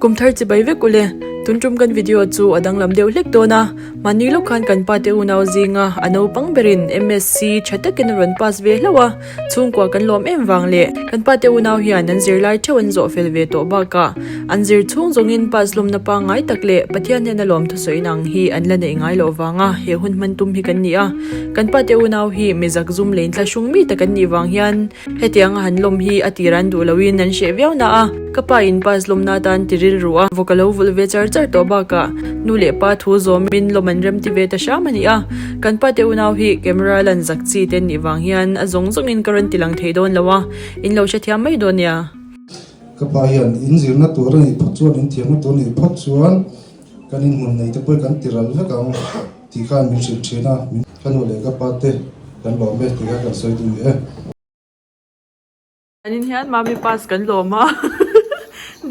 Kum thar chibai vek ule, tun tum kan video chu a danglam deuh hlek dawn a, mahni lawk khan kan pa te unau zinga a naupang berin MSc tha takin a rawn pass ve hlauh a, chhungkua kan lawm em vang leh kan pa te unau hian an zirlai theuh an zawh fel ve tawh bakah an zir chhung zawngin pass lawmna pangngai tak leh Pathian hnena lawm thusawi inang hi an la neih ngai loh vanga he hun hman tum hi kan ni a, kan pa te unau hi mi zakzum leh inthlahrung mi tak an nih vang hian Hetiang a han lawm hi a tir an duh loin an hreh viau na a, ka pa in pass lawmna atan ti rilru a, vawk a lo vulh ve char char tawh bakah nu leh pa thu zawmin lawm an rem ti ve ta hram a ni a, kan pa te unau hi camera lan zak chi te an nih vang hian a zawng zawngin ka rawn ti lang thei dawn lo a, in lo hrethiam mai dawn nia. Ka pa hian in zirna tur a nih phawt chuan, in thiamna tur a nih phawt chuan kan inhmun nei te pawh hi kan ti ral vek ang tih khan min hrilh thin a, ka nu leh ka pa te kan lawm e tih kha kan sawi ding e. Anin hian mami pass kan lawm a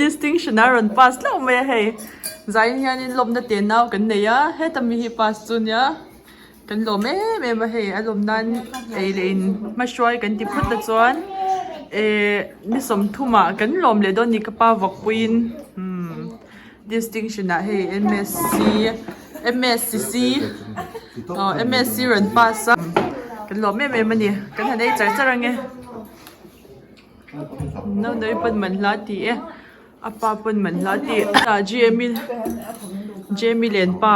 distinction a rawn pass hlauh mai a hei zain hianin lawmna te nau kan nei a heta mi hi pass chu nia kan lawm em em a hei a lawm nan ei leh in hmahruai kan ti phawt a chuan ehh ni sawmthumah kan lawm leh dawn a ni ka pa vawkpuiin umm. Distinction ah hei MSc MSc aw MSc rawn pass a kan lawm em em a ni kan han ei char char ange naunawii pawn man hla a ti e a pa pawn man hla a ti e Jamie Jamie Lenpa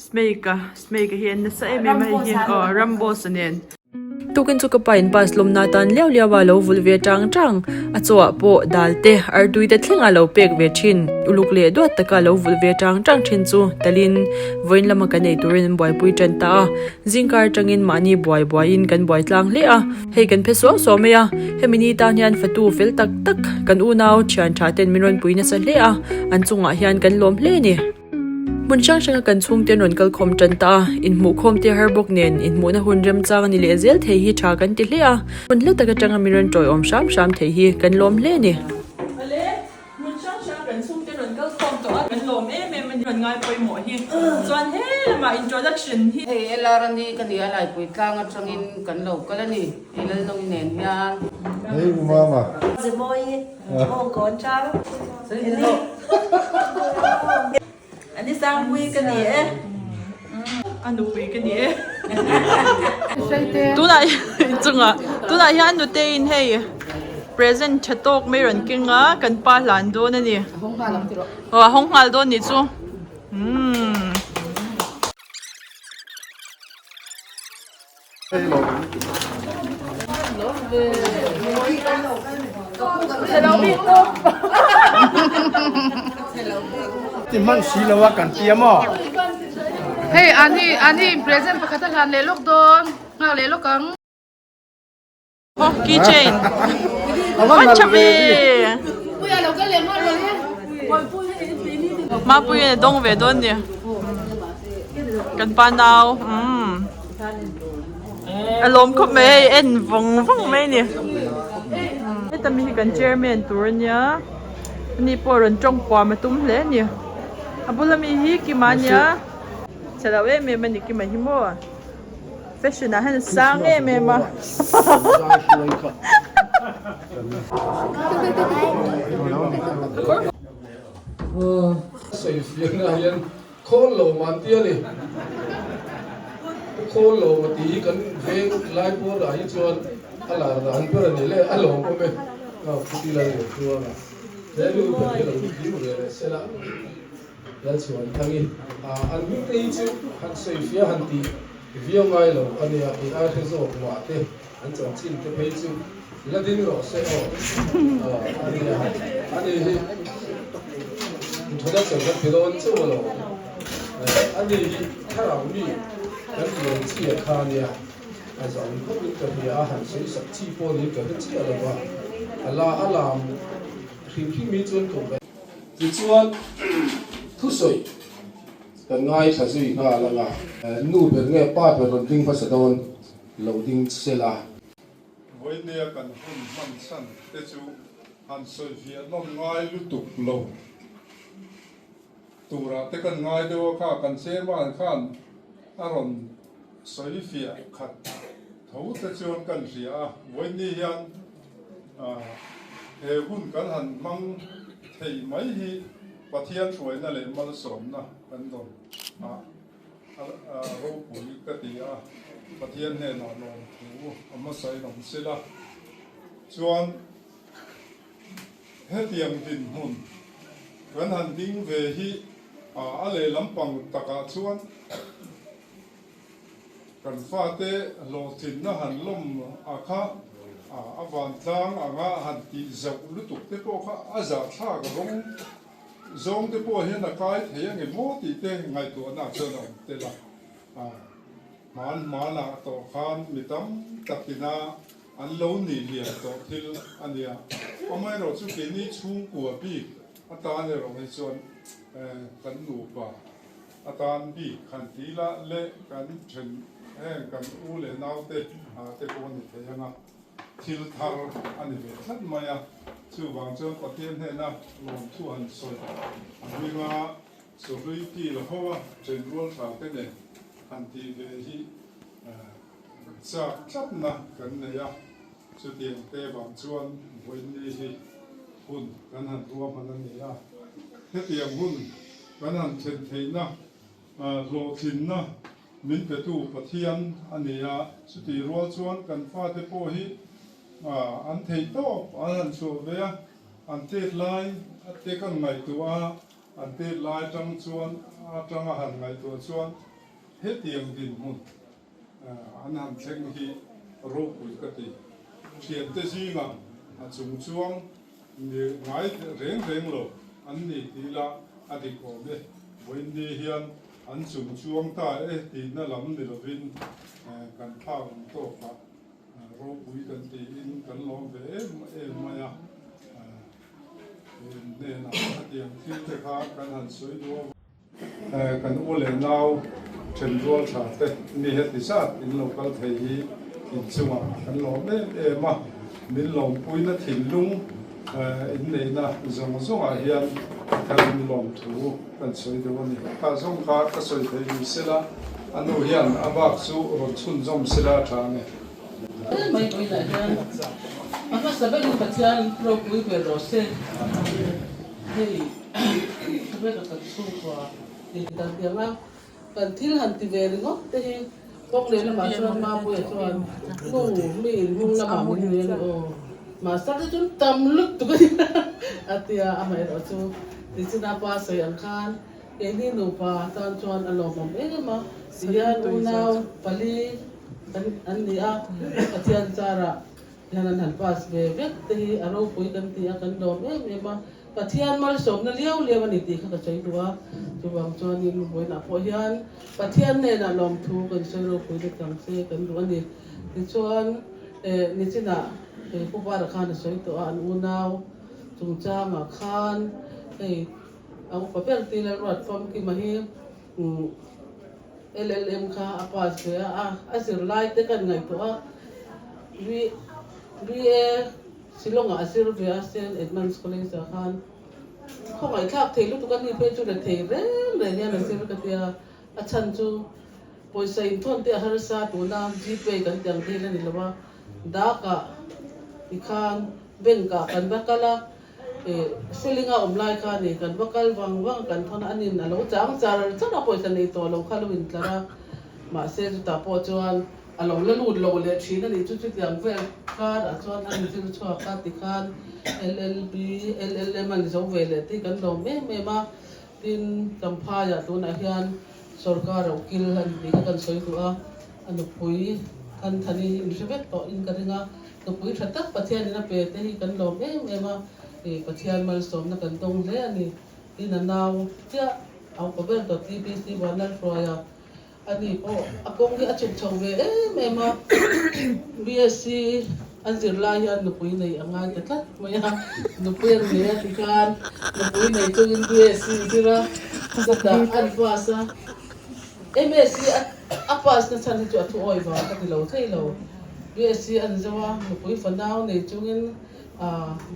Smake a Smake a hi a nasa em em a hei hi aw Ramboss a nen. Tukin chu ka pa in bus lawmna atan liau liau a lo vulh ve tang tang. A chawah pawh dal te, artui te thleng a lo pek ve thin. Uluk leh duat taka lo vulh ve tang tang thin chu talin vawiin lama kan ei turin an buaipui tan ta a. Zingkar atangin mahni buai buaiin kan buai tlang hle a. Hei kan phe suau suau mai a. Hemi ni tan hian fatu fel tak tak kan unau thian tha ten min rawn pui nasa hle a. An chungah hian kan lawm hle a ni. Hmun hrang hranga kan chhungte an rawn kal khawm tan ta a, inhmuhkhawm te har bawk nen inhmuhna hun remchang a ni leh zel thei hi tha kan ti hle a, hmun hla tak atanga mi rawn tawiawm hram hram thei hi kan lawm hle a ni. Awle, hmun hrang hranga kan chhungte an rawn kal khawm tawh a, kan lawm em em a ni. Rawn ngai pawimawh hi chuan he lamah introduction hi. Hei LR a ni ka nia Laipui tlang atangin kan lo kal a ni, hei Lalnawng nen hian. Hei u Mama. Zemawi Hawngkawn chang Ani Sangpui ka ni e. A nupui ka ni e. Tunah inchungah tunah hian nuteiin hei present tha tawk mai rawn keng a kan pa hlan dawn a ni. Aw a hawng nghal dawn nih chu. Umm. Ti hman si lo a kan ti a maw? Hei ani ani present pakhat a hlan leh lawk dawn nghak leh lawk ang. Oh key chain a tha ve. Mapuia a dawng ve dawn nia kan pa nau umm a lawm khawp mai hei en vawng vawng mai a ni heta mi hi kan chairman tur a nia ani pawh rawn tawng puam a tum hle a ni a bula mi hi Kima a nia chhe lo em em a ni Kima hi maw. Fashion ah hian a sang em em a. Sawifiahna hian khawl lo man tia ni. Khawl lo ma tih hi kan veng lai pawnah hi chuan a lar dan ber a ni le a lawm awm e. Puti Lallianchuanga he nu ber hi lo hlim ve leh sela. Lalchhuanthang i an hming te hi chu han sawifiah han tih viau ngai lo a nia, i ai hre zawk mah te an chanchin te phei chu la ding rawh se aw a nia, ani hi introduction kan ti dawn chauh a lo, ani hi thlarau mi kan tih ang chi a kha nia, a zam khawp in ka hria a, han sawi sak chi pawh niin ka hre chiah lo va, a la a lam hrim hrim hi chuan koh. Tichuan, thusawi kan ngaithla zui nghal ang a. Nu ber nge pa ber rawn ding hmasa dawn lo ding se la. Vawinia kan hun hman chhan te chu han sawi fiah nawm ngai lutuk lo turah te kan ngai deuh a kha kan chairman khan a rawn sawi fiah khat tho te chuan kan hria a. Vawiini hian. He hun kan han hmang thei mai hi Pathian hruaina leh malsawmna kan dawn a ropui ka ti a, Pathian hnenah lawmthu a hmasain awm sela chuan hetiang dinhmun kan han ding ve hi a lehlam pang takah chuan Kan fate hlawhtlinna han lawm a kha a vantlang anga han tih zauh lutuk te pawh kha a zahthlak rawng zawng te pawh hian a kai thei ange maw tih te ngaihtuahna chuan a awm tel a. Hman hmanah tawh khan mi tam takina an lo nih lian tawh thil a nia. Amaherawhchu keini chhungkua bik atan erawh hi chuan kan nupa Atan bik han ti la leh kan then heng kan u leh naute te pawh a ni thei ang a, thil thar a ni ve tlat mai a, chuvang chuan Pathian hnena lawmthu han sawi a hminga Sawhlui kil ho a then rual tha te nen han tih ve hi chak tlatna kan nei a, chutiang te vang chuan vawiinni hi hun kan han ruahman a ni a, hetiang hun Kan han thlen theihna hlawhtlinna min petu Pathian a ni a, chutih rual chuan kan fate pawh hi an theih tawp an han chhuah ve a, an tet lai te kan ngaihtuah a, an tet lai atang chuan atanga han ngaihtuah chuan hetiang dinhmun An han thleng hi ropui ka ti. Thiante zingah a chung chuang ni ngai reng reng lo an ni tih lah a dik awm e. Vawiinni hian an chung chuang ta e tihna lam ni lovin kan thlak ang tawkah ropui kan tiin kan lawm ve em em mai a. Hnenah hetiang thil te kha kan han sawi duh a. Kan u leh nau thenrual tha te mi heti zat in lo kal thei hi inchungah kan lawm em em a, min lawmpuina thinlung inneihna zawng zawngah hian kan lawmthu kan sawi deuh a ni. Kha zawng kha ka sawi thei ni sela, a nu hian a bak chu rawn chhunzawm sela a tha ang e. Mai vawiinah hian a hmasa berin Pathian ropui ber rawh se. Hei khawvela kan chhungkua tih dan tiang a, kan thil han ti ve ringawt te hi kawng leh lamah chuan Mapuia chuan nu mi inhung lamah min rel aw mahse te chuan tam lutuk a ni a tia amaherawh chu nichin a pa sawi ang khan keini nupa tan chuan a lawmawm em a tihian unau pali an ni a Pathian charah Hian an han pass ve vek te hi a ropui kan ti a, kan lawm em em a, Pathian malsawmna liau liau a ni tih kha ka sawi duh a, chuvang chuanin vawiinah pawh hian Pathian hnenah lawmthu kan sawi ropui leh tang che kan duh a ni. Tichuan eh nichinah eh Pu Bara khan a sawi tawh a, an unau chungchangah khan hei a upa ber ti Lalruat Famkima hi umm LLM kha a pass ve a, a zirlai te kan ngaihtuah a, BA Shillong ah a zir ve a, Saint Edmund's College ah khan khawngaihthlak thei lutuk a ni phei chu rethei reng reng hian a zir ka tia, a chhan chu pawisa inthawn te a harsa tuna Gpay kan tih ang te hi la ni lo a, dak ah tikhan bank ah kan va kal a. Selinga awm lai kha ni kan va kal vang vang kan thawn a nin a lo chang char char a pawisa nei tawh lo kha lo intlar a mahse chutah pawh chuan a lo la lut lo leh thin a nih chu chutiang vel kar ah chuan a inzir chhuak a tikhan LLB LLM a ni zo ve leh tih kan lawm em em a tin Champhai ah tunah hian sorkar a ukil a ni tih kha kan sawi duh a a nupui Thanthani inhre vek tawh in ka ring a. Nupui tha tak Pathianin a pe te hi kan lawm em em a, ih Pathian malsawmna kan dawng hle a ni. Tin a nau chiah a upa ber tawh TBC Vanlalhruai a, ani pawh a kawng hi a chhuk chho ve em em a, BSc an zir lai hian nupui nei a ngai ta tlat mai a, nupui an nei a tikhan nupui nei chungin BSc zir a, chutah an pass a. MSc a pass na chhan hi chu a thu awi vang ka ti lo thei lo. BSc an zo a, nupui fanau nei chungin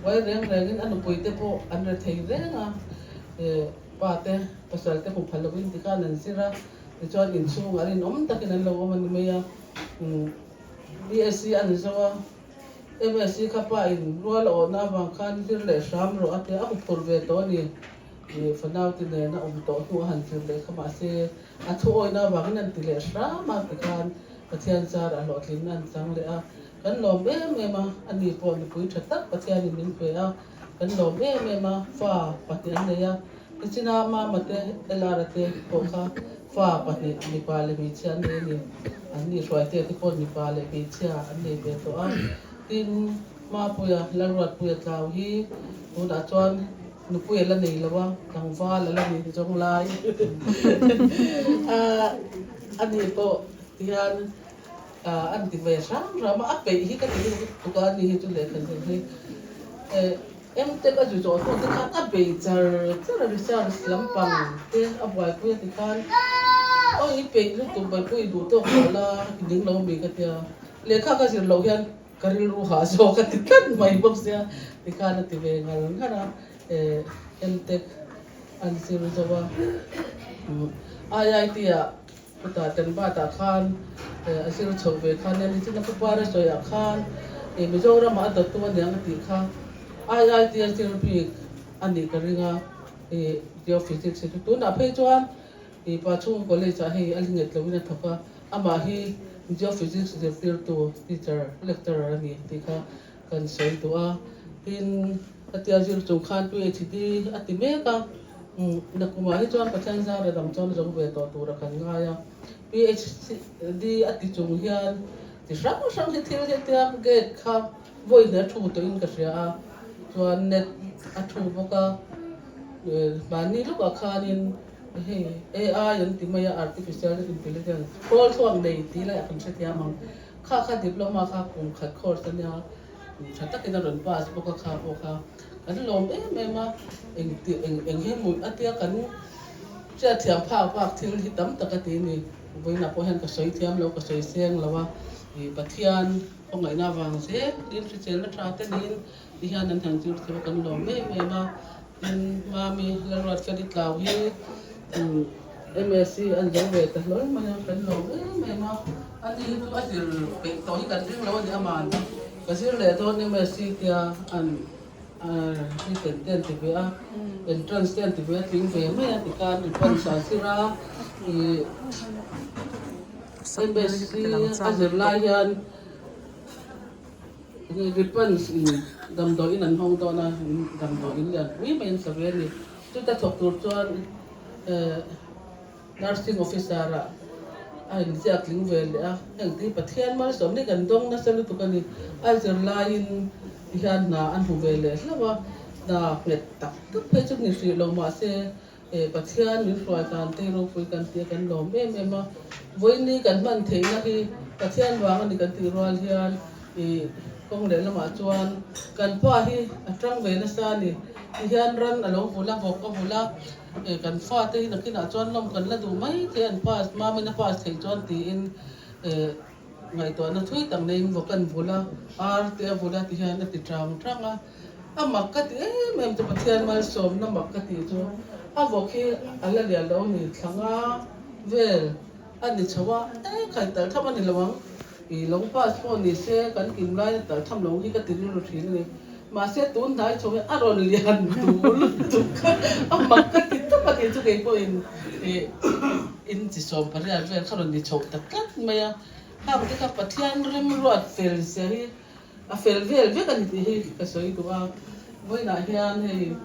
buai reng rengin a nupui te pawh an re thei reng a, pa te pasal te hmu phal lovin tikhan an zir a, tichuan inchhungah rinawm takin an lo awm a ni mai a. BSc an zo a. MSc kha pa in rual a awhna avang khan zir leh hram rawh a tia a huphurh ve tawh a ni. Ih fanau te nen a awm tawh hnu a han zir leh kha mahse a thu awihna avangin an ti leh hram a tikhan Pathian zarah hlawhtlinna an chang leh a. Kan lawm em em a, ani pawh nupui tha tak Pathianin min pe a, kan lawm em em a, fa pahnih an nei a, nichina Mama te, LR-a te pawh kha fa pahnih mipa leh hmeichhia an nei a ni, an ni Hruaitea te pawh mipa leh hmeichhia an nei ve tawh a, tin Mapuia, Lalruatpuia Tlau hi tunah chuan nupui a la nei lo a, tlangval a la ni zawng lai a ni pawh tihian. An ti ve hram hram a, a peih hi ka ti lutuk a, ani hi chu lehkha zir hi MTech a zu zawh hnu te khan a bei char char a, research lampang te a buaipui a ti khan aw i peih lutuk buaipui i duh tawk loh la i ning lo mi ka tia, lehkha ka zir loh hian ka rilru hah zawk a ti tlat mai bawk sia ti khan a ti ve ngar ngar a, MTech an zir zo a, IIT ah Chutah Tenbat-ah khan a zir chho ve kha nia, nichina Pu Para sawiah khan Mizoramah a dawttu a niang a tih kha IIT a zir bik a nih ka ring a, Geophysics hi chu tunah phei chuan Pachhunga College-ah hei a linghet loin a thawk a, amah hi Geophysics zirtirtu teacher, lecturer a ni tih kha kan sawi duh a, tin Hetia zir chung khan PhD a ti mek a, nakumah hi chuan Pathian zara dam chuan zo ve tawh tura kan ngai a. PhD a ti chung hian ti hrang hrang hi thil hetia gate kha vawiin a thu tawhin ka hria a, chuan net a thu bawk a, mahni lawkah khanin hei AI an ti mai a, Artificial Intelligence, khawl thluak nei tih laiah kan hrethiam ang, kha kha diploma kha kum khat course a nia. Tha takin a rawn pass bawk a kha pawh kha kan lawm em em a, eng tih eng eng hi hmuh a tia kan hriat thiam phak phak thil hi tam tak a ti a ni. Vawiinah pawh hian ka sawi thiam lo, ka sawi seng lo a, ih Pathian khawngaihna avang zel in hriselna tha te niin ti hian an han zir cheu a kan lawm em em a, tin Mami Lalruatfeli Tlau hi MSc an zo ve ta hlawl mai a, kan lawm em em a, ani hi chu a zir peih tawh hi kan ring lo a ni aman ka zir leh dawn MSc tia an written te an ti ve a, entrance te an ti ve a tling ve mai a tikhan entrance a zir a, ih MSc a zir lai hian Ripans in damdawiin an hawng dawn a, damdawiin lianpui mai an sa ve a ni. Chuta thawk tur chuan Nursing Officer ah a inziak tling ve leh a, heng te hi Pathian malsawm ni kan dawng nasa lutuk a ni. A zirlaiin ti hian hna an hmu ve leh hlauh a, hna nghet tak tak phei chu ni hrih lo mahse Pathian min hruai dan te ropui kan ti a, kan lawm em em a. Vawiin kan hman theihna hi Pathian vang a ni kan tih rual hian kawng leh lamah chuan kan pa hi a tang ve nasa a ni. Tihian ran a lo vul a, vawk a vul a, kan fate hi nakinah chuan lawm kan la duh mai thei an pass, mamin a pass theih chuan tiin ngaihtuahna thui tak neiin vawk an vul a, ar te a vul a tihian a ti chang chang a. A mak ka ti em em chu Pathian malsawmna mak ka tih chu a vawk hi a la lian lo a ni, thlanga vel a ni chho a, e khai talh tham a ni lo ang. I lo pass pawh ni se kan kim lai a tal tham lo hi ka ti rilru thin a ni. Mahse tun hnai chho hi a rawn lian duh lutuk a, a mak ka ti tawp a ni chu kei pawhin ih in chi sawm pariat vel kha rawn ni chhoh ta tlat mai a. Hang te kha Pathian remruat fel zia hi a fel vel vek a ni tih hi ka sawi duh a. Vawiinah hian hei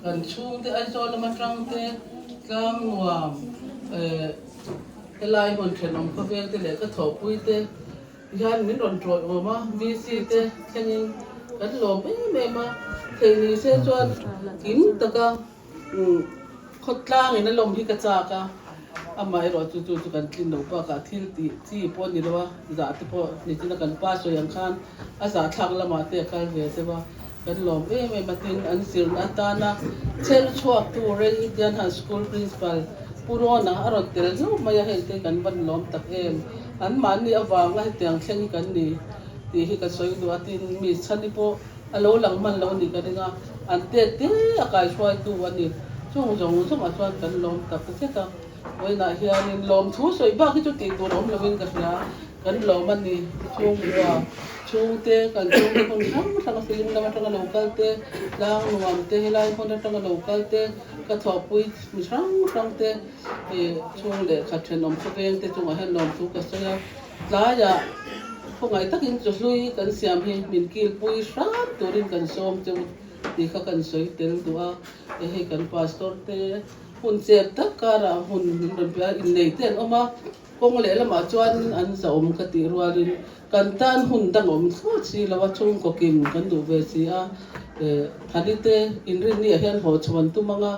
kan chhungte Aizawl lama tangte tlang nuam eh Helai hmun thenawm khawvel te leh ka thawhpui te hian min rawn ṭawih awm a, VC te thlengin kan lawm em em a, theih ni se chuan kim taka khawtlangin a lawm hi ka chak a, amaherawh chu chu chu kan tlin loh bakah thil tih chi pawh a ni lo a, zah te pawh nichina kan pa sawi ang khan a zahthlak lamah te a kal ve deuh a, kan lawm em em a tin an zirna atana chher chhuak tu Reng Indian High School Principal Pu Rawna a rawn tel zauh mai a, heng te kan van lawm tak em, an mahni avanga hetiang thleng hi kan ni tih hi ka sawi duh a tin mi chhani pawh a lo lang hman lo ni ka ring a, an tet te a kaihruaitu a ni, chung zawng zawngah chuan kan lawm tak zet a. Vawiinah hianin lawmthu sawi bak hi chu tih tur a awm lovin ka hria. Kan lawm a ni. Chhungkua chhungte kan chhungte hmun hrang hrang a film lam atanga lo kal te, tlang nuam te, helai hmun atanga lo kal te, ka thawhpui mi hrang hrang te ih chhung leh khat thenawm khawveng te chungah hian lawmthu ka sawi a. Tlaiah khawngaih takin chawhlui kan siam hi min kilpui hram turin kan sawm cheu tih kha kan sawi tel duh a. Hei kan pastor te hun chep tak karah hun min rawn pe a, innei te an awm a. Kawng lehlamah chuan an zahawm ka tih rualin kan tan hun dangawm thlawt si lo a, chhungkaw kim kan duh ve si a. Thali te inrinni ah hian haw chho an tum ang a,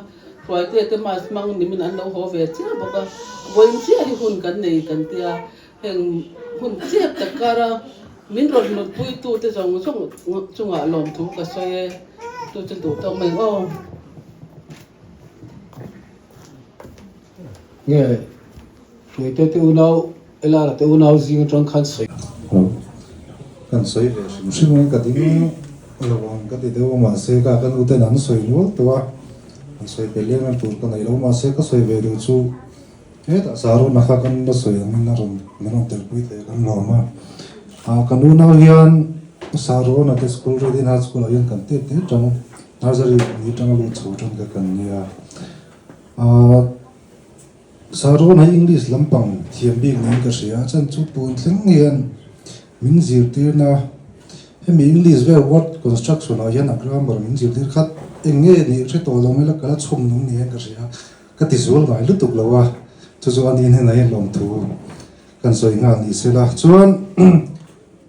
Hruaite te mass hmang nimin an lo haw ve chiah bawk a, vawiin chiah hi hun kan nei kan tia, heng hun chiap tak kara min rawn hlutpuitu te zawng zawng chungah lawmthu ka sawi e, chu chu duh tawk mai aw. Nge Hruaite te unau, Elara te unau zing atang khan sawi. Aw, kan sawi ve hrim hrim ang ka ding lo ang ka ti deuh a mahse ka ka nu ten an sawi nual tawh a, an sawi pe leng ang tur ka nei lo mahse ka sawi ve duh chu hetah Sarona kha kan la sawi angin a rawn min rawn telpui thei a kan lawm a, ah kan unau hian Sarona te school Redin High School ah hian kan tet te tang nursery ni tanga lut chho tan kha kan nia. Saron hi English lampang thiam bik niin ka hria a, chan chu tun thleng hian min zirtirna hemi English vel word construction ah hian a grammar min zirtir khat eng nge nih hre tawh lo mai la ka la chhum nung niin ka hria ka ti zual ngai lutuk lo a, chu chu a nin henah hian lawmthu kan sawi nghal ni se la chuan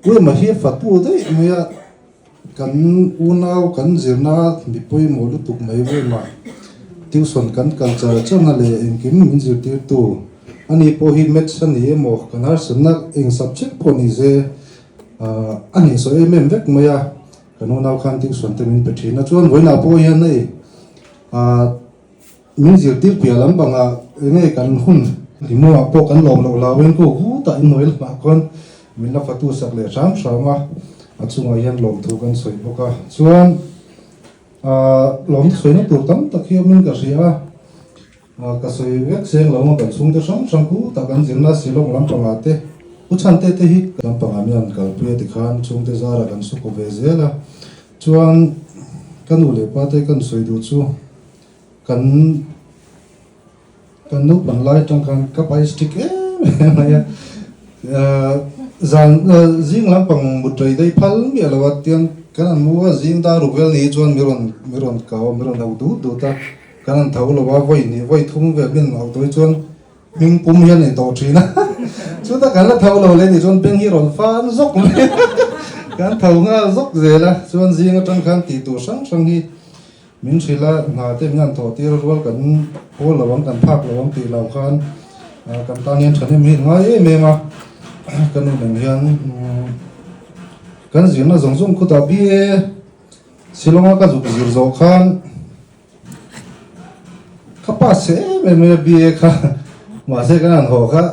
Uema hi fatu daih mai a. Kan unau kan zirna mi pawimawh lutuk mai vema tuition kan kal char char na leh engkim min zirtirtu ani pawh hi maths a ni emaw kan harsatna eng subject pawh ni se a hnehsawh em em vek mai a, kan unau khan tuition te min pe thin a chuan vawiinah pawh hian hei min zirtir piah lampangah enge kan hun hlimawah pawh kan lawm loh hlauhin ku hutah inhnuai lamah khawn Min la fatu sak leh hram hram a, a chungah hian lawmthu kan sawi bawk a. Chuan aah lawmthu sawina tur tam tak hi awmin ka hria a, aah ka sawi vek seng lo a kan chhungte hrang hrang khu tak an zirna Shillong lampangah te U Chhante te hi lampangah mi an kalpui a tikhan chhungte zarah kan su kaw ve zel a. Chuan ka nu leh pa te kan sawi duh chu kan Kan naupang lai atang khan ka pai stick em em mai a, zan zing lampang mut rei daih phal miah lo a, tiang kan han mu a, zing dar ruk vel ni chuan mi rawn mi rawn kau a, mi rawn hauh dut dut a, kan han tho lo a, vawi hnih vawi thum vel min hauh tawh hi chuan hming pum hian a ni tawh thin a, chutah kan la tho lo leh ni chuan beng hi rawn fan zawk mai a, kan tho nghal zawk zel a, chuan zing atang khan tih tur hrang hrang hi Min hrilh a, hna te min han thawh tir a rual kan pawl lo ang, kan phak lo ang tih lo khan kan tan hian thahnem hi ngai em em a, ka nu nen hian kan zirna zawng zawng khutah BA Shillong a ka zuk zir zawh khan ka pass chhe em em mai a BA kha mahse kan han haw kha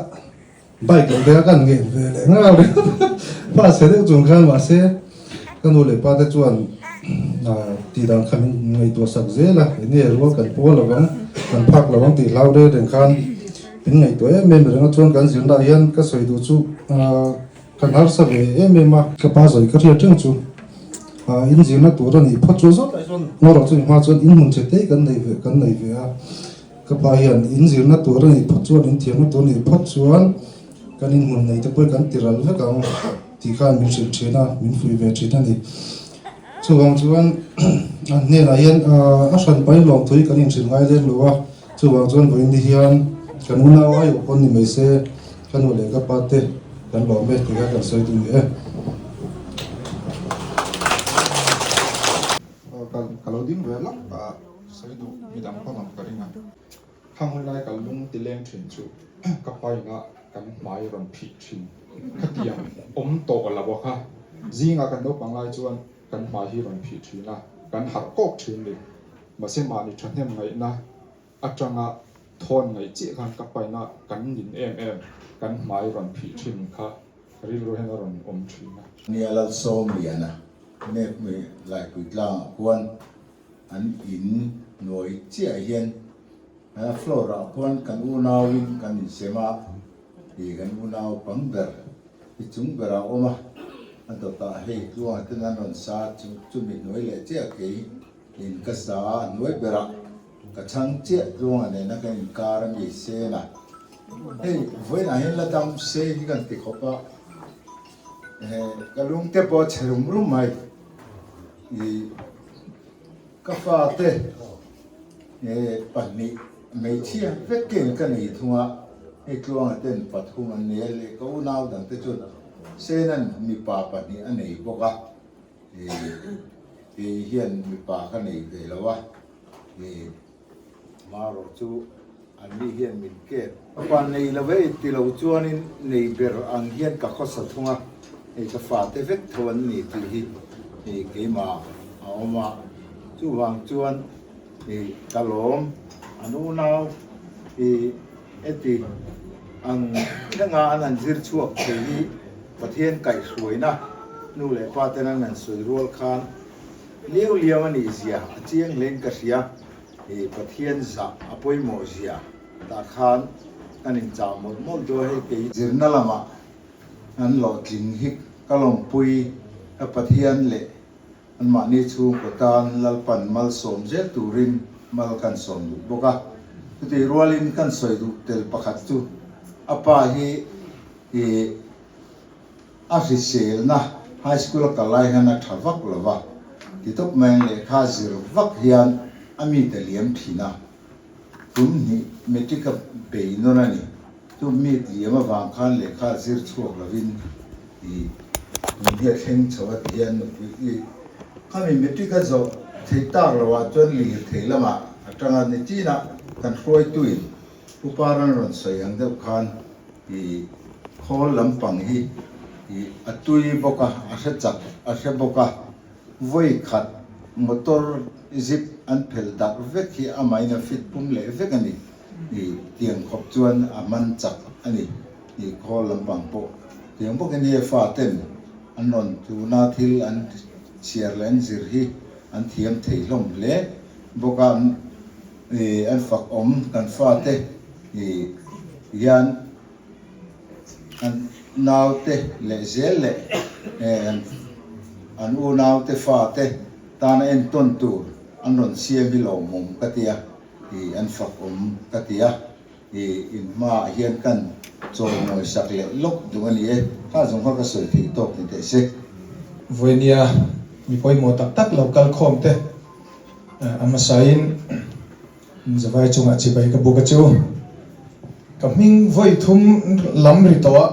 bike lo te kha kan ngen ve leh nghal ringawt a, pass chhe deuh chung khan mahse ka nu leh pa te chuan tih dan kha min ngaihtuah sak zel a, eng nge rual kan pawl lo ang, kan phak lo ang tih hlau reng reng khan min ngaihtuah em em reng a, chuan kan zirna ah hian ka sawi duh chu kan harsa ve em em a, ka pa zawi ka hriat reng chu in zirna tur a nih phawt chuan zawt ah chuan ngaw chu hma chuan in hmun chhe te kan nei ve kan nei ve a. Ka pa hian in zirna tur a nih phawt chuan, in thiamna tur a nih phawt chuan kan inhmun nei te pawh hi kan ti ral vek ang tih khan min hrilh thin a, min fuih ve thin a ni. Chuvang chuan an hnenah hian a hran pai lawmthu hi kan inhrilh ngai lem lo a, chuvang chuan vawiin ni hian kan unau aiawh pawn ni mai se ka nu leh ka pa te kan lawm e tih kha kan sawi duh ni e. Ka lo ding ve lawk a. Sawi duh midang pawn awm ka ring a, khang hun lai ka lung ti leng thin chu ka paina kan hmai rawn phih thin khatiang awm tawh lo a kha zingah kan naupang lai chuan kan hmai hi rawn phih thin a, kan harh kawk thin ni. Mahse mahni thahnem ngaihna atanga thawn ngaih chiah khan ka paina kan nin em em kan hmai rawn phih thin kha rilru hian a rawn awm thin a. Nia Lalsawmliana Nepmi Laipui tlangah khuan An in hnuai chiah hian floor ah khuan kan unau in kan insem a, ih kan unau pang ber. I chung berah a awm a, a dawtah hei tluangah ten an rawn sa a, chumi hnuai leh chiah kei in ka sa a, a hnuai berah ka chhang chiah tluangah nena kan inkar a mi sen a. Hei vawiinah hian la dam se hi kan ti khawp a, ka lung te pawh a chhe rum rum mai. I ka fate pahnih hmeichhia vekin ka nei thung a, hei tluanga ten pathum an nei a, leh ka unau dang te chuan Senan mipa pahnih a nei bawk a, kei hian mipa ka nei ve lo a. Marawh chu an ni hian min kep. Fapa nei lo e ti lo chuanin nei ber ang hian ka khawsa thung a, hei ka fate vek tho an ni tih hi hei keimah a awm a, chuvang chuan hei ka lawm an unau hi heti ang thlenga an han zir chhuak thei hi Pathian kaihhruaina nu leh pa ten an han sawi rual khan Liau liau a nih zia a chiang hlein ka hria, i Pathian zah a pawimawh zia tah khan kan inchah mawlh mawlh dawn hei kei. Zirna lamah an hlawhtling hi ka lawmpui ka Pathian leh anmahni chhungkaw tan Lalpan malsawm zel turin mal kan sawm duh bawk a. Chutih rualin kan sawi duh tel pakhat chu a pa hi i A hriselna high school a kal lai hian a tha vak lo va, ti tawp mai ang lehkha zir vak hian a mite liam thin a, tum hnih matric a bei nawn a ni. Chu mit liam avang khan lehkha zir chhuak lovin i tun hi a thleng chho a ti hian nupui i khami matric a zawh theih tak loh ah chuan lirthei lamah a tang a ni chinah kan hruaituin Upa ran rawn sawi ang deuh khan i khawl lampang hi i a tui bawk a, a hre chak a hre bawk a, vawi khat motor zip an phelh darh vek hi amahin a fit pum leh vek a ni. I tiang khawp chuan a man chak a ni. I khawl lampang pawh tiang bawkin hei fa ten an rawn tuna thil an chhiar leh an zir hi an thiam thei hlawm hle bawk a. I an fak awm kan fate i hian an naute leh zel leh an unaute fate tana entawn tur an rawn siam hi lawmawm ka tia i an fak awm ka tia i in hmaah hian kan chawimawi sak leh lawk duh a ni e kha zawng kha ka sawi theih tawk ni teh se. Vawinia mi pawimawh tak tak lo kal khawm te. A hmasain Zavai chungah chibai ka buk a chu. Ka hming vawi thum lam ri tawh a,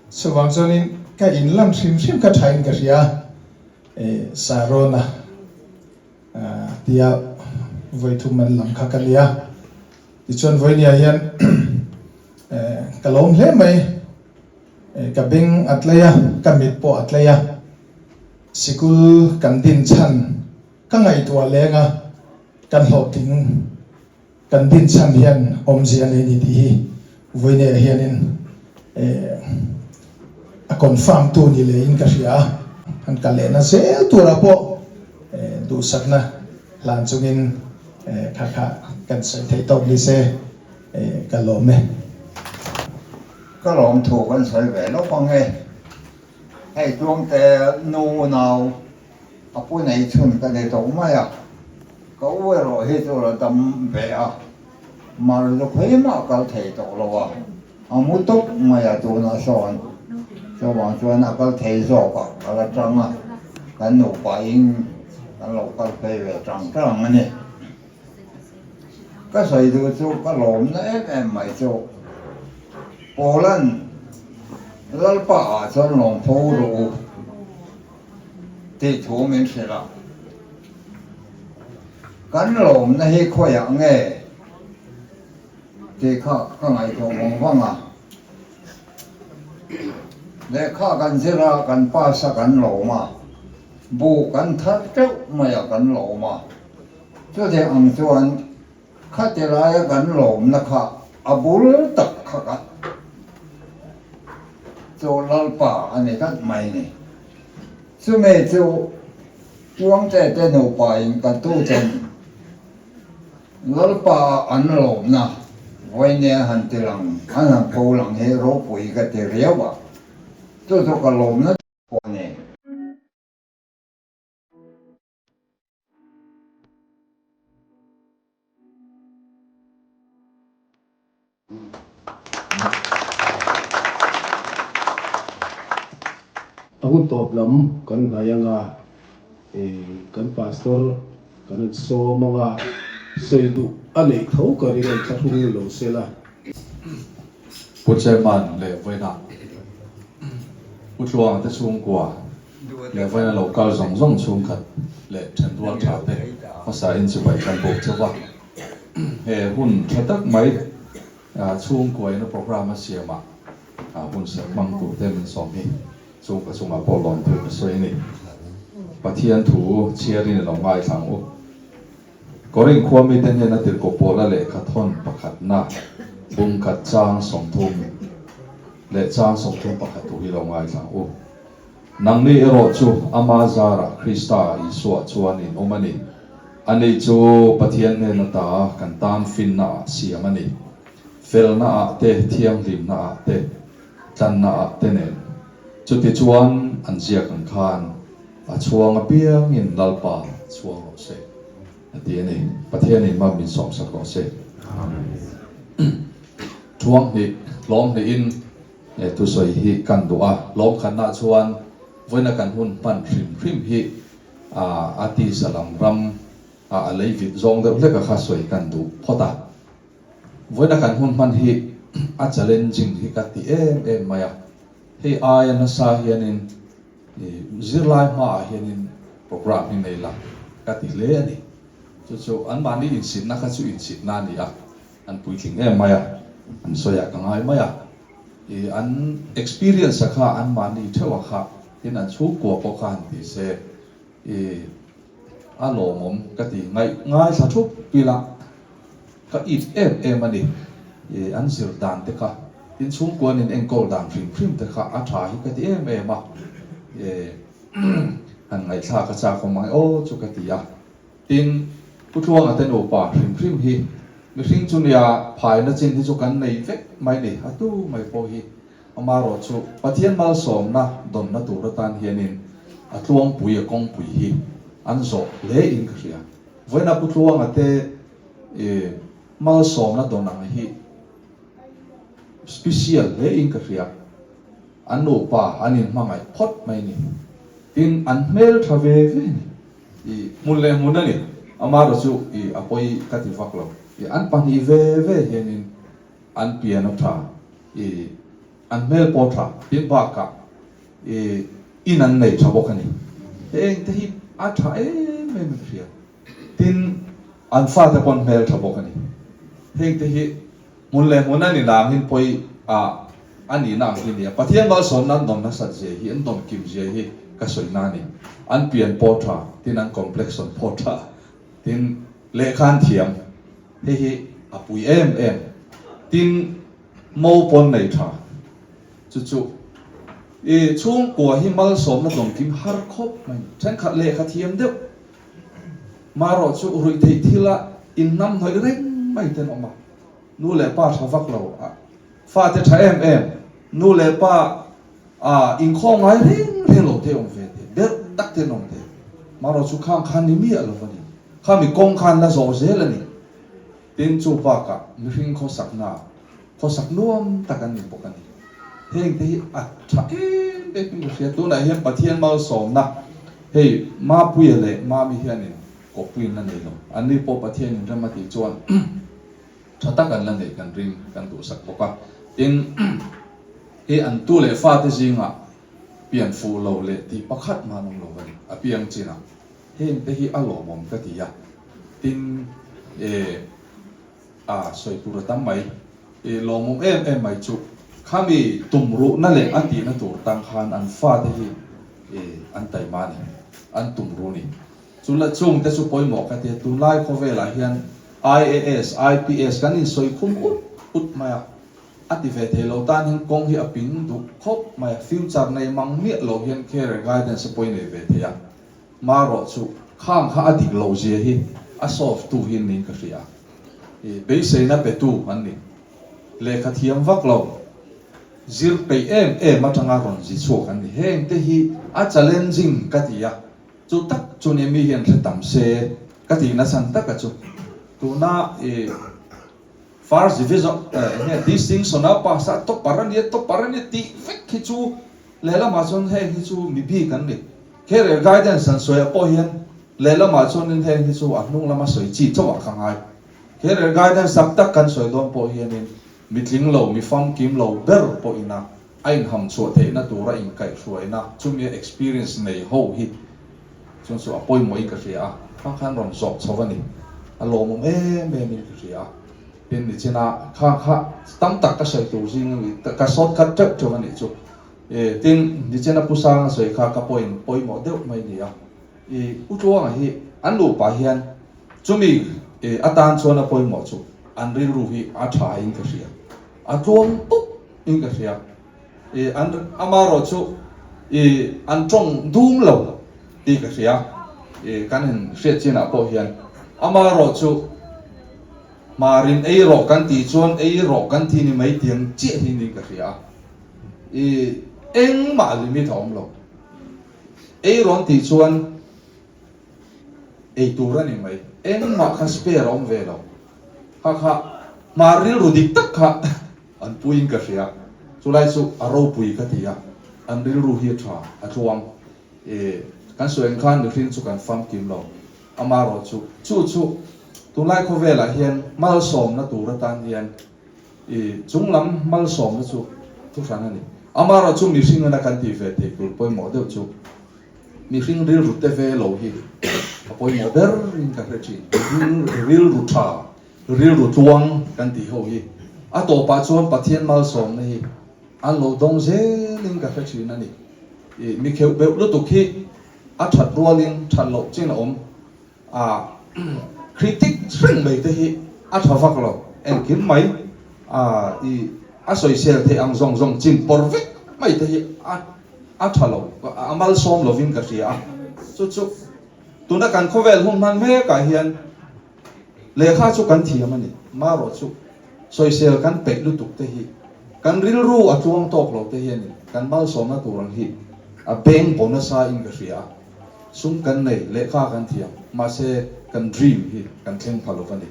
chuvang chuanin ka in lan hrim hrim kha thain ka hria e Sarona tia vawi thum an lam kha ka nia. Tichuan vawinia hian ka lawm hle mai, ka beng a tlei a, ka mit pawh a tlei a. Sikul kan din chhan ka ngaihtuah leng a, kan hlawhtling kan din chhan hian awmzia nei ni tih hi vawineah hianin a confirm tu ni leh in ka hria a, han kal lehna zel turah pawh duhsakna hlan chungin kha kha kan sawi theih tawk ni se ka lawm e. Ka lawm thu kan sawi ve lawk ang e. Hei Tluangte nu nau a pu nei chhun ka ni tawh mai a, ka u erawh hi chu la dam ve a, mar zu khawi mah kal thei tawh lo a, a mu tawp mai a tunah sawn chuvang chuan a kal thei zawk a, ka la tang a, kan nupa in kan lo kal phei ve tang tang a ni. Ka sawi duh chu ka lawmna em em mai chu Poland Lalpa ah chuan lawmtho rawh u tih thu min hrilh a. Kan lawmna hi khawiah nge tih kha ka ngaihtuah vang vang a. Lehkha kan zir a, kan pass a kan lawm a, buh kan thar teuh mai a kan lawm a. Chutiang ang chuan khati laia kan lawmna kha a bul tak kha ka chu Lalpa a ni tlat mai ni. Chumi chu Tuangte te nupa in ka tu chen Lalpa an lawmna vawinia han ti lang an han pho lang hi ropui ka ti riau a. Chu chu ka lawmna pawh a ni. A hun tawp lam kan hnai anga kan pastor kan han sawm anga sawi duh a neih tho ka ring a inthlahrung lo sela. Pu Chairman leh vawiina Pu Tluanga te chhungkua leh vawiina lo kal zawng zawng chhungkhat leh thenrual tha te hmasa in chibai kan buk chauh a. He hun tha tak mai chhungkuaina programme a siamah hun serh hmang tur te min sawm hi chhungkaw chungah pawh lawm thu ka sawi a ni. Pathian thu chhiarin i lo ngaithla ang u. Korin khua mite hnena tirhkoh pawla lehkha thawn pakhatna bumkhat chang 30 leh chang 31 thu hi lo ngaithla ang u. Nangni erawh chu ama zarah Krista Isua chuan in awm a ni. Ani chu Pathian hnen ata kan tan finna ah siam a ni. Felna ah te, thianghlimna ah te, tlanna ah te nen. Chutichuan an ziak ang khan a chhuang apiangin Lalpa chhuang rawh se a ti a ni. Pathianin mam min sawmsak rawh se. Thuang hnih, hlawm hnihin he thusawi hi kan duh a. Hlawm khatnah chuan vawiina kan hun hman hrim hrim hi a tisa lam ram a a lei vit zawng deuh hlek a kha sawi kan duh phawt a. Vawiina kan hun hman hi a challenging hi ka ti em em mai a. Hei aia nasa hianin zirlai hmaah hianin program hi nei la ka ti hle a ni. Chu chu anmahni insitna kha chu insitna a ni a, an puitling em mai a, an sawiah ka ngai mai a. I an experience a kha anmahni theuh a kha tin an chhungkua pawh kha han ti se i a lawmawm ka ti ngaih ngaithla thup ila ka it em em a ni. I an zir dan te kha tin chhungkua an in enkawl dan hrim hrim te kha a tha hi ka ti em em a. I han ngaihthlak a chak awm ang e aw chu ka ti a. Tin, Pu Tluanga te nupa hrim hrim hi mihring chu nia phaina chin hi chu kan nei vek mai ni, a tu mai pawh hi amarawh chu Pathian malsawmna dawnna tur atan hianin a tluangpui a kawngpui hi an zawh hle in ka hria. Vawiina Pu Tluanga te malsawmna dawn ang hi special hle in ka hria. An nupa an inhmangaih phawt mai ni. Tin, an hmel tha ve ve ni. I hmun leh hmun a ni. Amarawh chu i a pawi ka ti vak lo. I an pahnih ve ve hianin an pian a tha, i an hmel pawh tha, tin bakah i in an nei tha bawk a ni. Heng te hi a tha em em in hria. Tin, an fate pawh an hmel tha bawk a ni. Heng te hi Hmun leh hmun a ni nang hin pawi a a nihna ang hi nia. Pathian malsawmna an dawn nasat zia hi, an dawn kim zia hi ka sawi na a ni. An pian pawh tha, tin an complexion pawh tha, tin lehkha an thiam, hei hi a pui em em. Tin mo pawn nei tha, chu chu i chhungkua hi malsawmna dawn kim har khawp mai. Thenkhat lehkha thiam deuh, marawh chu ruih theih thila inhnamhnawih reng mai ten awm a. Nu leh pa tha vak lo a, fate tha em em, nu leh pa a inkhawm ngai reng reng lo te awm ve te, berh tak te an awm te. Marawh chu khang khan ni miah lo a ni. Khami kawng khan la zawh zel a ni. Tin chu bakah mihring khawsakna, khawsak nuam tak an ni bawk a ni. Heng te hi a tha em em in ka hria. Tunah hian Pathian malsawmna hei Mapuia leh Mami hianin kawppuiin la nei lo. Anni pawh Pathianin rem a tih chuan tha tak an la neih kan ring kan duhsak bawk a. Tin, hei an tu leh fate zingah pian fuh lo leh tih pakhat mah an awm lo a ni, a piang chinah. Heng te hi a lawmawm ka ti a. Tin, e, a sawi tur a tam mai. E, lawmawm em em mai chu khami tumruhna leh a tihna tur tang khan an fate hi e, an taima a ni, an tumruh a ni. Chu la chung te chu pawimawh ka ti a, tunlai khawvelah hian IAS, IPS kan insawi khum ut ut mai a, a ti ve thei lo tan hian kawng hi a ping duh khawp mai a, future nei mang miah lo hian career guidance a pawi nei ve thei a, marawh chu khang kha a dik loh zia hi a solve tu hi niin ka hria a, beiseina pe tu an ni, lehkha thiam vak lo. zir peih em em atanga rawn zi chhuak an ni. Heng te hi a challenging ka ti a, chu tak chu nia mi hian hre tam se ka tih nachhan taka chu tuna i first division eng nge distinction a pass a topper a nia topper a nia tih vek hi chu lehlamah chuan heng hi chu mi bik an ni. Career guidance an sawiah pawh hian lehlamah chuanin heng hi chu a hnung lama sawi chi chauhah ka ngai. Career guidance tak tak kan sawi dawn pawh hianin Mi tling lo, mi famkim lo ber pawhina a inham chhuah theihna tura inkaihhruaina chumi a experience nei ho hi chuan chu a pawimawhin ka hria a, kha khan rawn zawh chho a ni. A lawmawm em em in ka hria a. Tin, nichina kha kha tam tak ka sawi tur zing a ni, ka sawt khat teuh teuh a nih chu. Tin, nichina Pu Sanga sawi kha ka pawhin pawimawh deuh mai a ni a. I U Tluanga hi an nupa hian chumi atan chuan a pawimawh chu an rilru hi a tha in ka hria, a tluang pup in ka hria. I an amarawh chu i an tawng dum lo tih ka hria, i kan in hriat chinah pawh hian amarawh chu hmarin ei rawh kan tih chuan ei rawh kan ti ni mai tiang chiah hi niin ka hria a, i engmah limit a awm lo. Ei rawn tih chuan ei tur a ni mai. Engmah kha spare a awm ve lo. Kha kha hmar rilru dik tak kha an puiin ka hria. Chulai chu a ropui ka ti a, an rilru hi a tha, a tluang. E, kan sawi ang khan mihring chu kan famkim lo. Amarawh chu, chu chu tunlai khawvelah hian malsawmna tur atan hian I chunglam malsawmna chu thu hran a ni. Amarawh chu mihring ana kan tih ve theih tur pawimawh deuh chu mihring rilru te ve lo hi a pawimawh ber in ka hre thin. Mihring rilru tha, rilru tluang kan tih ho hi a tawpah chuan Pathian malsawmna hi an lo dawng zel in ka hre thin a ni. I mi kheuh beuh lutuk hi a that rualin that loh chin a awm. A critic reng mai te hi a tha vak lo, engkim mai a i a sawisel theih ang zawng zawng chin pawr vek mai te hi a a tha lo, a malsawm lovin ka hria a. Chu chu tuna kan khawvel hun hman mekah hian lehkha chu kan thiam a ni, marawh chu sawisel kan peih lutuk te hi kan rilru a tluang tawk lo te hianin kan malsawmna tur ang hi a beng baw nasa in ka hria a. Sum kan nei, lehkha kan thiam, mahse kan dream hi kan thleng pha lo va ni.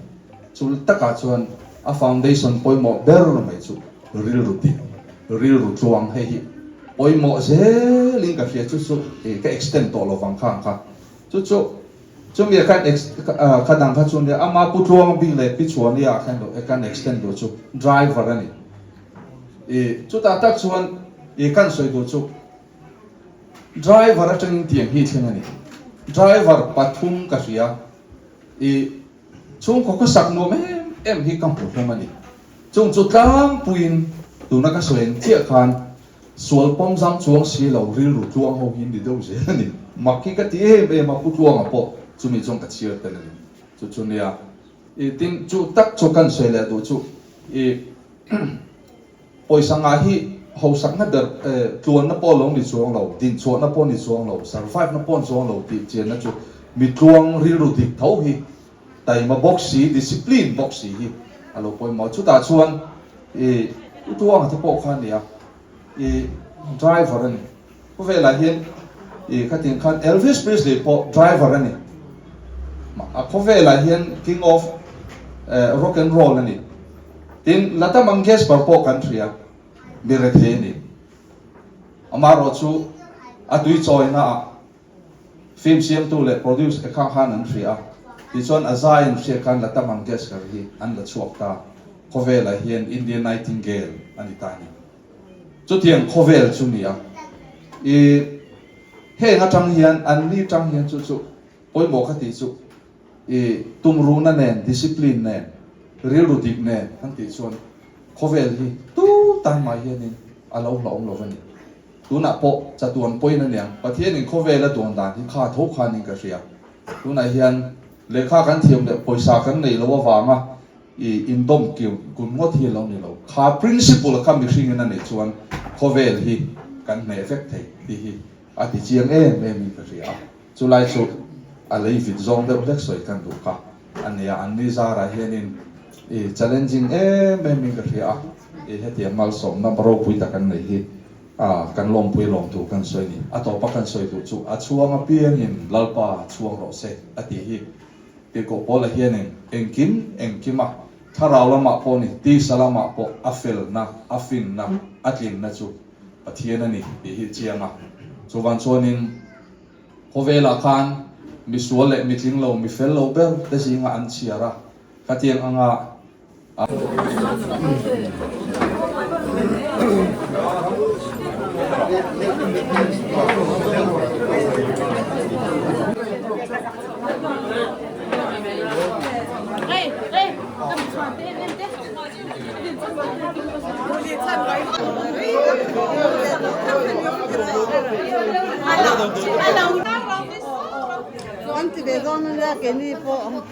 Chu takah chuan a foundation pawimawh ber mai chu rilru dik, rilru tluang hei hi pawimawh zelin ka hria chu chu ka extend tawh lo vang khang kha. Chu chu chumi a khan ex kha dang kha chu nia ama Pu Tluang bik leh Pi Chhuani ah khan kan extend duh chu driver a ni. I chutah tak chuan i kan sawi duh chu Driver atangin tiang hi thleng a ni. Driver pathum ka hria. I chhungkaw khawsak nuam em em hi ka hmu hlawm a ni. Chung chu tlangpuiin tuna ka sawi ang chiah khan sual pawm zang chuang si lo rilru tluang ho hi ni deuh zel a ni. Mak hi ka ti em em a, Pu Tluanga pawh chumi chuan ka chhiar tel a ni. Chu chu nia. I tin chu tak chu kan sawi leh duh chu i Pawisa ngah hi hausakna ber tluanna pawh lo ni chuang lo, dinchhuahna pawh ni chuang lo, survive na pawh ni chuang lo tih chianna chu mi tluang rilru dik tho hi taima bawk si, discipline bawk si hi a lo pawimawh. Chutah chuan i u Tluanga te pawh kha a nia, i driver a ni. Khawvelah hian i khatin khan Elvis Presley pawh driver a ni. A khawvelah hian king of rock and roll a ni. Tin, Lata Mangeshkar pawh kan hria, mi rethei a ni. Amaherawh chu a tui chawina ah film siamtu leh produce te kha khan an hria a, tichuan a zai an hriat khan Lata Mangeshkar hi an la chhuak ta. Khawvelah hian Indian Nightingale a ni ta a ni. Chutiang khawvel chu ni a, i heng atang hian an ni tang hian chu chu pawimawh kha tih chu i tumruhna nen, discipline nen, rilru dik nen kan tih chuan khawvel hi tu tan mai hianin a lo hlauhawm lo va ni. Tunah pawh chatuan pawhin a niang, Pathianin khawvel a duan dan hi kha tho khanin ka hria. Tunah hian lehkha kan thiam leh pawisa kan neih loh avanga I indawm kiu kun ngawt hi a lo ni lo. Kha principle kha mihring in a neih chuan khawvel hi kan hneh vek thei tih hi a ti chiang em em in ka hria a. Chulai chu a lei vit zawng deuh hlek sawi kan duh kha a nia. An ni zarah hianin i challenging em em in ka hria a. hetiang malsawmna ropui tak an nei hi kan lawmpui lawm tur kan sawi a ni. A tawpa kan sawi duh chu a chhuang apiangin Lalpa chhuang rawh se a tih hi Tirhkoh Paula hianin engkim engkima thlarau lamah pawh ni tisa lamah pawh a felna, a finna, a tlinna chu Pathian a ni tih hi chiang a. Chuvang chuanin khawvelah khan misual leh mitling lo, mifel lo ber te zingah an chhiar a, khatiang anga An ti ve dawn ania keini pawh.